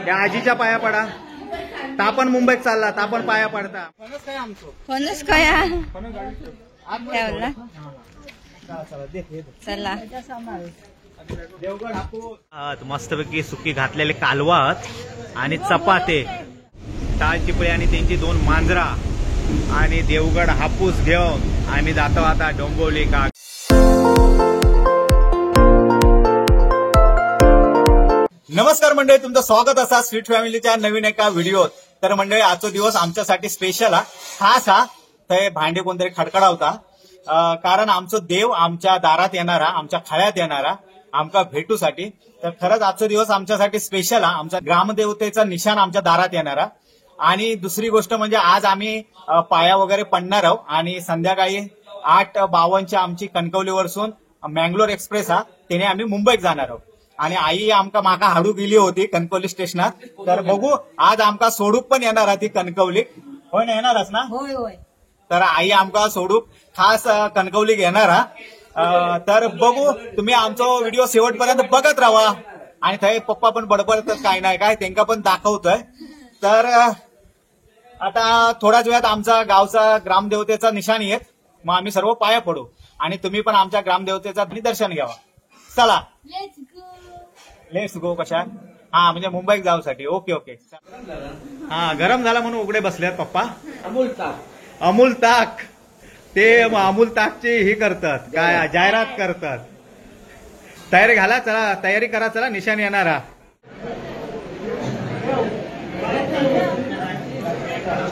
या आजीच्या पाया पडा. ता पण मुंबईत चालला, ता पण पाया पडता. फणस काय चला मस्तपैकी सुकी घातलेले कालवात आणि चपाते, टाळचिपळे आणि त्यांची दोन मांजरा आणि देवगड हापूस घेऊन आम्ही जातो आता डोंबिवली का. नमस्कार मंडळी, तुमचं स्वागत असा स्वीट फॅमिलीच्या नवीन एका व्हिडिओत. तर मंडळी आजचा दिवस आमच्यासाठी स्पेशल हा, खास हा. ते भांडे कोणतरी खडखडावता, कारण आमचं देव आमच्या दारात येणारा, आमच्या खळ्यात येणारा आमका भेटूसाठी. तर खरंच आजचा दिवस आमच्यासाठी स्पेशल हा, आमचा ग्रामदेवतेचा निशाण आमच्या दारात येणारा. आणि दुसरी गोष्ट म्हणजे आज आम्ही पाया वगैरे पडणार आहोत आणि संध्याकाळी 8:52 आमची कणकवलीवरसून मँगलोर एक्सप्रेस हा, त्याने आम्ही मुंबईत जाणार आहोत. आणि आई आमका माका हाडू गेली होती कणकवली स्टेशनात, तर बघू आज आमका सोडूक पण येणार हा ती कणकवली. होय ना, येणारच ना? होय होय. तर आई आमका सोडूक खास कणकवली घेणार हा. तर बघू, तुम्ही आमचो व्हिडिओ शेवटपर्यंत बघत राहा. आणि थंय पप्पा पण बडबडतात काय नाही काय, त्यांका पण दाखवतोय. तर आता थोड्याच वेळात आमचा गावचा ग्रामदेवतेचा निशाण येत, मग आम्ही सर्व पाया पडू आणि तुम्ही पण आमच्या ग्रामदेवतेचा दर्शन घ्यावा. चला let's go. कशा हा म्हणजे मुंबईत जाऊसाठी. Okay okay. हा गरम झाला म्हणून उघडे बसल्यात पप्पा. अमूल ताक, अमूल ताक, ते अमूल ताकची ही करतात काय, जाहिरात करतात. तयारी घाला, चला तयारी करा, चला निशाण येणारा.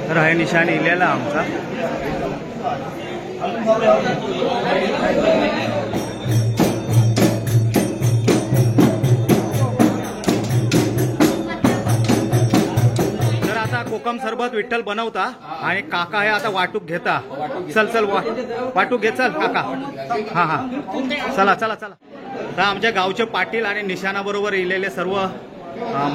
तर हे निशाण इलेला आमचा. तर आता कोकम सरबत विठ्ठल बनवता आणि काका हे आता वाटूक घेता. चल चल वाटूक घे, चल काका. हा हा चला चला चला. तर आमच्या गावचे पाटील आणि निशाणाबरोबर इलेले सर्व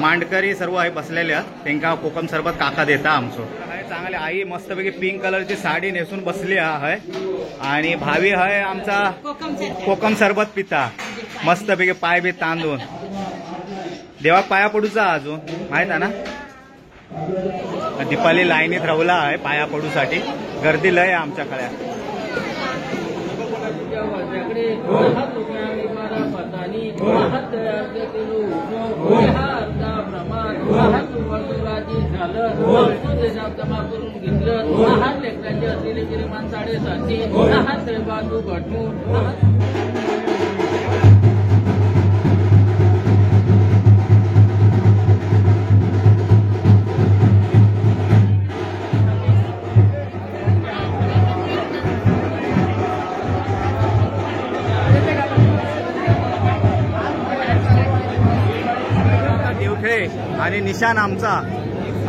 मांडकरी सर्व आहे बसलेले आहेत, त्यांका कोकम सरबत काका देता आमचो. चांगले आई मस्तपैकी पिंक कलरची साडी नेसून बसली आहे आणि भावी आहे आमचा कोकम सरबत पिता मस्तपैकी पाय बी तांदून. देवा पाया पडूचा अजून माहित आहे ना. दीपाली लाईनीत राहुला आहे पाया पडूसाठी, गर्दी लय आमच्या कळ्या. आणि निशाण आमचा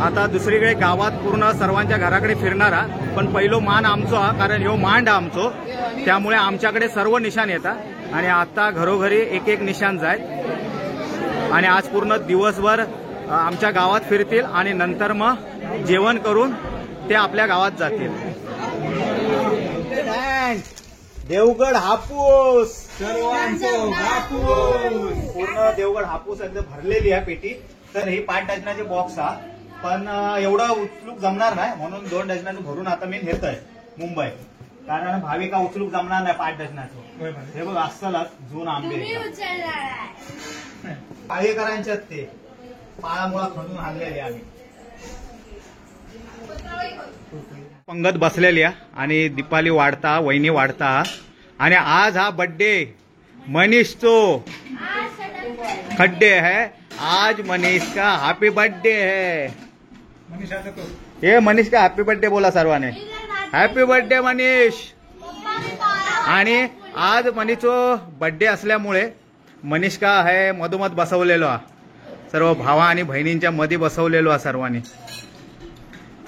आता दुसरीकडे गावात पूर्ण सर्वांच्या घराकडे फिरणारा, पण पहिलो मान आमचो हा, कारण ह्यो मांड आमचो, त्यामुळे आमच्याकडे सर्व निशाण येतात. आणि आता घरोघरी एक एक निशाण जाईल आणि आज पूर्ण दिवसभर आमच्या गावात फिरतील आणि नंतर मग जेवण करून ते आपल्या गावात जातील. देवगड हापूस सर्वांचो हापूस, पूर्ण देवगड हापूस एकदम भरलेली आहे पेटी. तर ही 5 डझनाचे बॉक्स हा, पण एवढा उचलूक जमणार नाही म्हणून 2 डझनाचं भरून आता मी नेतोय मुंबई, कारण भाविका उचलूक जमणार नाही 5 डझनाचं. हे बघ असलच जुन आंबे पाळीकरांच्यात ते पाळामुळा खणून आणलेले आम्ही. पंगत बसलेली आणि दीपाली वाढता, वहिनी वाढता. आणि आज हा बड्डे मनीषचो खड्डे है, आज मनीष का हैप्पी बर्थडे है. ये मनीष का हैप्पी बर्थडे बोला सर्वांनी, हॅपी बर्थडे मनीष. आणि आज मनीषचो बर्थडे असल्यामुळे मनीष का हे मधोमध बसवलेलो हा, सर्व भावा आणि बहिणींच्या मध्ये बसवलेलो हा सर्वांनी.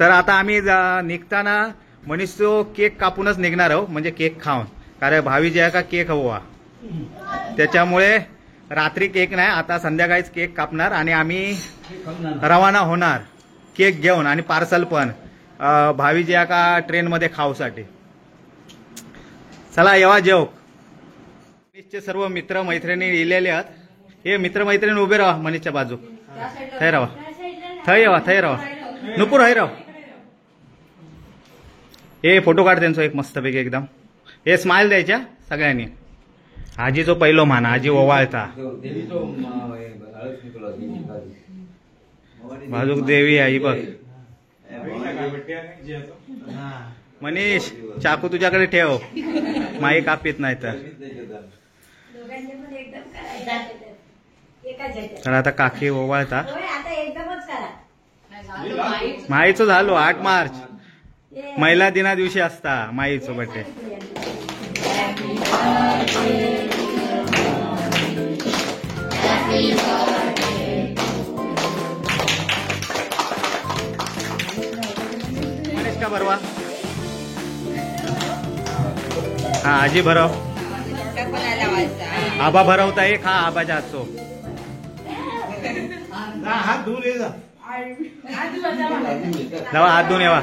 तर आता आम्ही निघताना मनीषचो केक कापूनच निघणार आहोत, म्हणजे केक खाऊन, कारण भावी जे आहे का केक हवा, त्याच्यामुळे रात्री केक नाही, आता संध्याकाळीच केक कापणार आणि आम्ही रवाना होणार केक घेऊन आणि पार्सल पण भावी जे का ट्रेनमध्ये खाऊसाठी. चला येवा जेव. मनीषचे सर्व मित्र मैत्रिणी इलेले आहेत, हे मित्रमैत्रिणी उभे राहा मनीषच्या बाजू, हे राहा. थंय येवा, थंय राव नुपूर, हय राव. हे फोटो काढ त्यांचो एक मस्तपैकी एकदम. हे स्माइल द्यायच्या सगळ्यांनी. आजीचो पहिलो मान, आजी ओवाळता. बाजूक देवी आई बघ. मनीष चाकू तुझ्याकडे ठेव, माई कापीत नाही तर. तर आता काकी ओवाळता. माईचो झालो 8 मार्च महिला दिना दिवशी असता माईचो बर्थडे. मनीष का भरवा? हा आजी भरव, आबा भरवता एक. हा आबाच्या हातचो. हात धुवून ये जा, जावा हात धुवून येवा.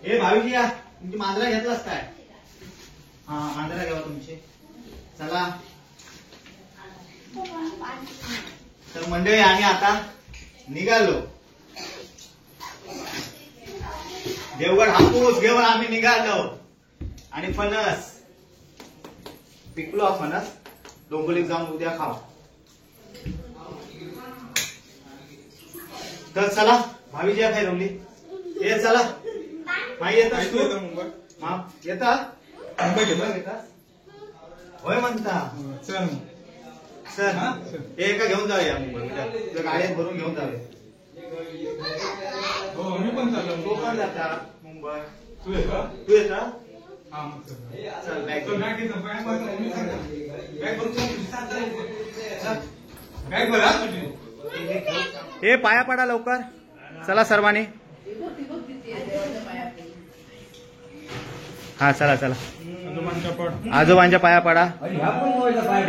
हे भाऊजी या, तुमची मांजरा घेतलास काय? हा मांजरा घ्यावा तुमची. चला तर मंडळी आम्ही आता निघालो. देवगड हापूस घेऊन आम्ही निघालो. आणि फणस पिकलो, हा फणस डोंबिवलीत जाऊन उद्या खाऊ. तर चला भाभी जी काय रमली. ये चला माई येतात तू येता मुंबई होय म्हणता. चल सर हे एका घेऊन जाऊया मुंबई, गाडीत भरून घेऊन जाऊया. हो मी पण चाललो. तो पण जाता मुंबई. तू येता? तू येता? चल बॅग बॅग भरा तुझी. हे पाया पडा लवकर, चला सर्वांनी. हा चला चला, आजोबांच्या पाया पडा,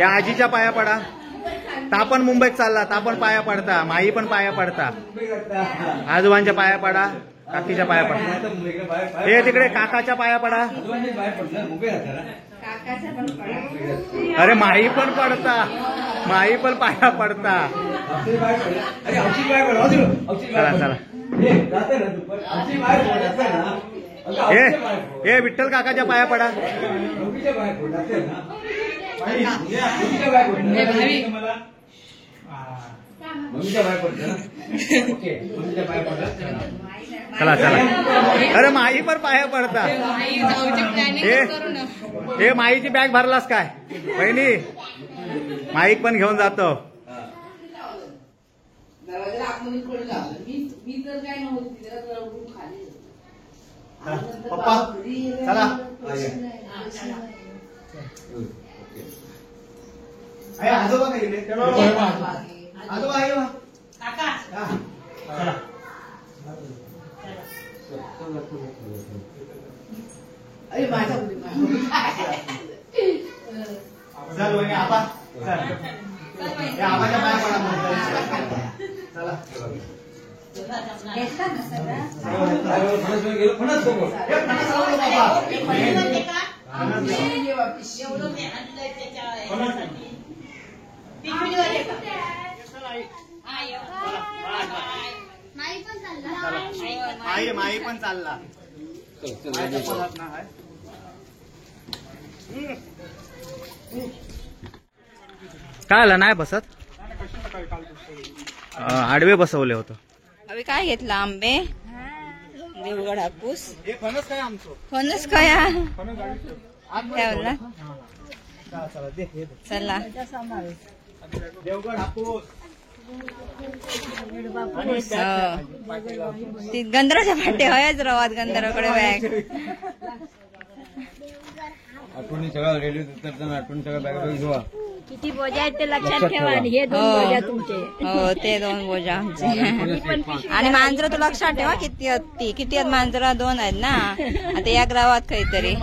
या आजीच्या पाया पडा. ता पण मुंबईत चालला, ता पण पाया पडता, माई पण पाया पडता. आजोबांच्या पाया पडा, काकीच्या पाया पडा. हे तिकडे काकाच्या पाया पडा. अरे माई पण पडता, माई पण पाया पडता. चला चला. हे हे विठ्ठल काकाच्या पाया पडा. चला चला. अरे माई पण पाया पडता. हे हे माईची बॅग भरलास काय बहिणी? माईक पण घेऊन जातो. पप्पा चला. आजोबा काय गेले? आजोबा आहे चला. अरे माझा चल वहिनी आबा चल. आबाच्या पाया पडा. चला माई माई पण चालला. काय आला नाही बसत? आडवे बसवले होते. अभि काय घेतला? आंबे, देवगड हापूस. फणस काय आमचो? फणस काय ठेवला? चला देवगड हापूस. गंधराच्या फाटे हयच रवात गंधराकडे बॅग. आठवणी सगळं रेल्वे उतरताना आठवणी सगळं बॅग बॅग घेवा. किती बोजा आहेत ते लक्षात ठेवा. आणि हे दोन बोजा तुमचे. हो ते दोन बोजा आमचे. आणि मांजरं तू लक्षात ठेवा किती आहेत ती. किती आहेत मांजरा? दोन आहेत ना आता या गावात काहीतरी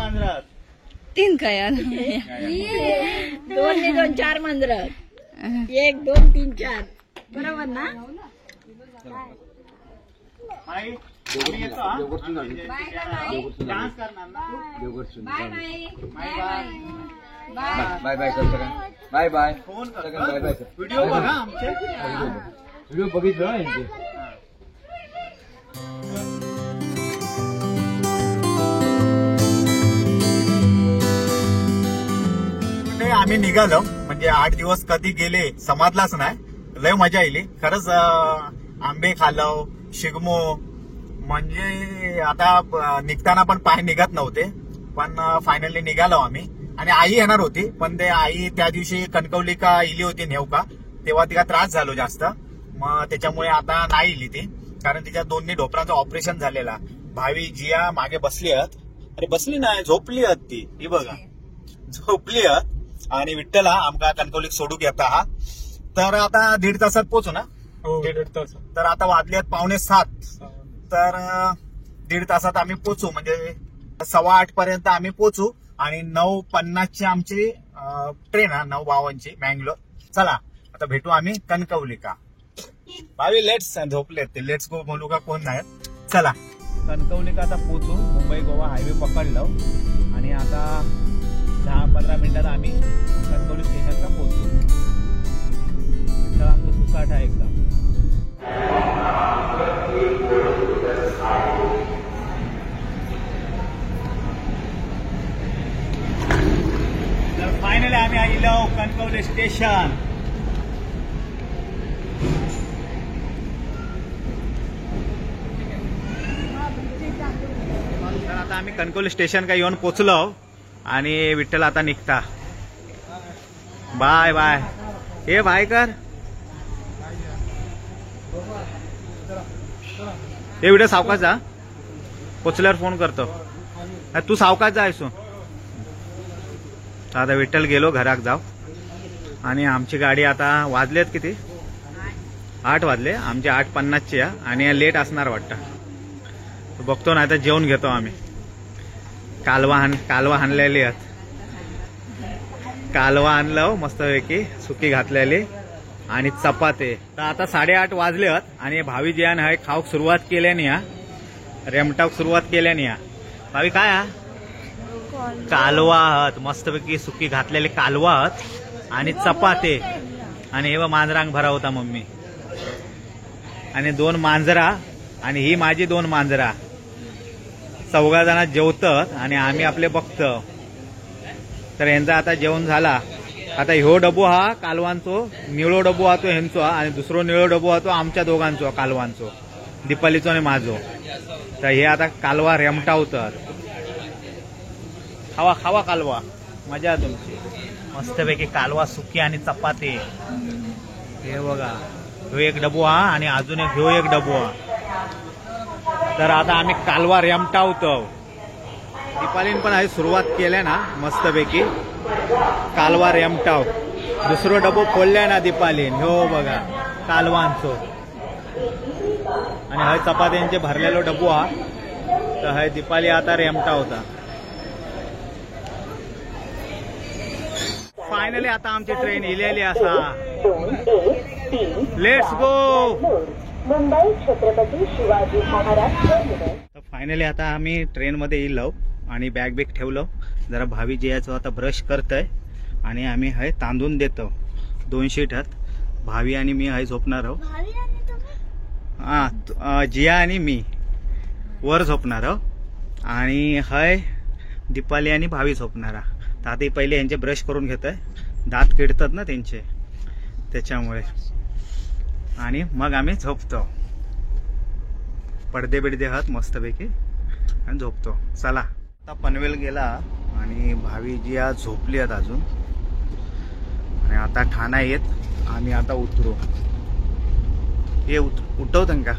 तीन काय दोन दोन चार मांजर, 1 2 3 4 बरोबर ना? बाय बाय कर सगळं. बाय बाय फोन सगळं. बाय बाय व्हिडिओ बघा आमचे. व्हिडिओ बघितलं यांचे. आम्ही निघालो म्हणजे 8 दिवस कधी गेले समजलाच नाही. लय मजा आली खरंच. आंबे खालव, शिगमो, म्हणजे आता निघताना पण पाय निघत नव्हते, पण फायनली निघालो आम्ही. आणि आई येणार होती, पण ते आई त्या दिवशी कणकवली का इली होती नेवका, तेव्हा तिला त्रास झालो जास्त, मग त्याच्यामुळे आता नाही इली ती, कारण तिच्या दोन्ही ढोपरांचं ऑपरेशन झालेला. भावी जिया मागे बसली आहेत, अरे बसली नाही झोपली आहेत ती, ही बघा झोपली आहेत. आणि विठ्ठला आमका कणकवलीक सोडूक येता हा. तर आता 1.5 तासात पोहोचू ना? हो, 1.5 तास. तर आता वाजले आहेत 6:45, तर 1.5 तासात आम्ही पोहोचू, म्हणजे 8:15 पर्यंत आम्ही पोहोचू. आणि 9:50 ची आमची ट्रेन हा, 9:52 ची मँगलोर. चला आता भेटू आम्ही कणकवली का. भावी let's झोपले ते, let's go बोलू का कोण नाही. चला कणकवली का आता पोहोचू. मुंबई गोवा हायवे पकडलो आणि आता 10-15 मिनिटात आम्ही कणकवली स्टेशनला पोहोचू. आमचं सुसाट आहे एकदम. तर फायनली आम्ही आलो कणकवली स्टेशन. तर आता आम्ही कणकवली स्टेशन का येऊन पोचलो आणि विठ्ठल आता निघता. बाय बाय. हे बाय कर. हे विठ्ठल सावकाश जा, पोचल्यावर फोन करतो. तू सावकाश जा आयसून. आता विठ्ठल गेलो घराक जाव. आणि आमची गाडी आता वाजलेत किती, 8 वाजले. आमची 8:50 ची आणि लेट असणार वाटतं, बघतो ना. आता जेवण घेतो आम्ही. कालवा आणलेली आहेत, कालवा आणलं मस्तपैकी सुकी घातलेली आणि चपाते. तर आता 8:30 वाजले आहेत आणि भावी जियान हय खाऊक सुरुवात केल्यानी हा, रेमटाक सुरुवात केल्यानी हा. भावी काय हा? कालवा आहात मस्तपैकी सुकी घातलेले कालवा आहात आणि चपाते. आणि हे मांजरांक भरा होता मम्मी, आणि 2 मांजरा आणि ही माझी 2 मांजरा. 4 जण जेवतात आणि आम्ही आपले बघतो. तर यांचा आता जेवण झाला. आता ह्यो डबो हा कालवांचो, निळो डबो हा तो ह्यांचो आणि दुसरो निळो डबो हा तो आमच्या दोघांचो कालवांचो, दीपालीचो आणि माझो. तर हे आता कालवा रेमटावतात. खावा खावा कालवा, मजा तुमची. मस्तपैकी कालवा सुकी आणि चपाती. हे बघा ह्यो एक डबो हा आणि अजून एक ह्यो एक डबो हा. तर आता आम्ही कालवा रेमटावतो. दीपालीन पण आहे सुरुवात केल्या ना मस्तपैकी कालवा रेमटाव. दुसरो डबो फोडल्या ना दीपालीन, हो बघा कालवांचो. आणि हय चपात्यांचे भरलेलो डबो हा. तर हय दीपाली आता रेमटावता. फायनली आता आमची ट्रेन इलेली असा. Let's go Mumbai Chhatrapati Shivaji Maharaj. तर फायनली आता आम्ही ट्रेन मध्ये इलो आणि बॅग बिग ठेवलं. जरा भावी जियाचं आता ब्रश करतय आणि आम्ही हय तांदून देतो. 2 शीट आहेत, भावी आणि मी हय झोपणार आहो. हा जिया आणि मी वर झोपणार आहो आणि हय दीपाली आणि भावी झोपणार. तर आता पहिले यांचे ब्रश करून घेत आहे, दात किडतात ना त्यांचे त्याच्यामुळे. आणि मग आम्ही झोपतो. पडदे बिडदे आहात मस्तपैकी आणि झोपतो. चला आता पनवेल गेला आणि भावी जिया झोपली आहेत अजून. आणि आता ठाणा येत आम्ही आता उतरू. हे उठवतं का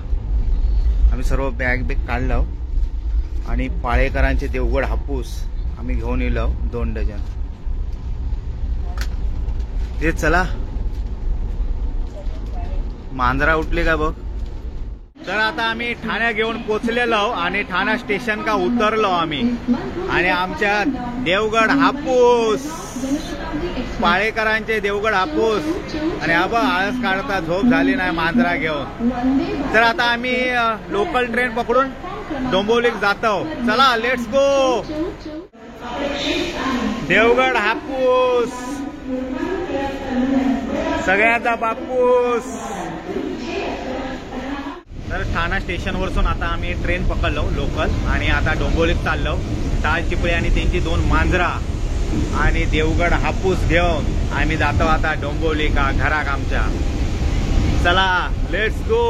आम्ही सर्व बॅग बिग काढलं आणि पाळेकरांचे देवगड हापूस आम्ही घेऊन येलो 2 डझन. ते चला मांजरा उठले का बघ. तर आता आम्ही ठाण्या घेऊन पोचलेलो आणि ठाणा स्टेशन का उतरलो आम्ही. आणि आमच्या देवगड हापूस, पाळेकरांचे देवगड हापूस. आणि हा बघ आळस काढता, झोप झाली नाही मांजरा घेऊन. तर आता आम्ही लोकल ट्रेन पकडून डोंबिवलीक जातो. चला let's go. Devgad हापूस, सगळ्यांचा बापूस. तर ठाणा स्टेशनवरसून आता आम्ही ट्रेन पकडलो लोकल आणि आता डोंबिवलीत चाललो. ताल चिपळे आणि त्यांची 2 मांजरा आणि देवगड हापूस घेऊन आम्ही जातो आता डोंबिवली का घराक आमच्या. चला let's go.